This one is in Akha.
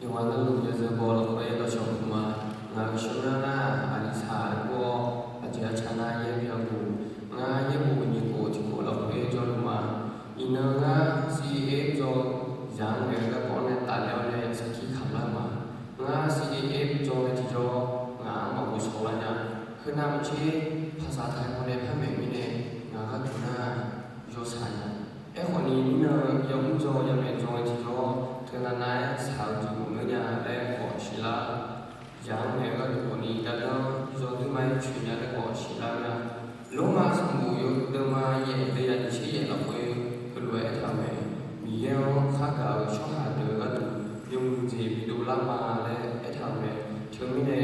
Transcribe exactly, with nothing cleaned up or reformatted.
Yawqghaq navluf yawzeu baw lafkhoer dawqshawq puq ma. Ngaq-euq shawrmyanr nar-aq, aqlizaq aergor-awr, aqjeq arca nar yaer byan guq. Ngar yaerbof nyiq khof tiq khof lafkhoer jawrluf ma. Iqnan ngar C A A dzaw zaq-anr ngaeq-eu garkawv-anr nae tafler-awr nae sarkir kamq lar-eu ma. Ngar C A A dzaw nae tiqjawr ngaq-anr maqghof shawq lar nya. Khoernav maqtser, paqsaq taqhae paw nae par maeq mirnae ngaq gharduq nar yawshaq nya. Aerkhawf ni mirnan yamr dzaw yamaeq dzaw-eu tiqjawr teunav nav-aer shaq-eu jeq maqngeur nya laer khawf siqlar. Zaq-anr ngaeq-eu gharduq khawf ni gardanr yawzawr duima-aer coeq nya laer khawf siqlar mir-a. Lormav sanqbof yawhuiq deuvma yaef deuv yaf nyiq tser yaef lafkhoer heulof-aer aertaq-euq mae. Miqyaer-anr khar gaq-euq tsawrhaq deuq-eu gharduq yawmuiq jeq bidov lar ma laer aertaq-euq mae. Teumirnae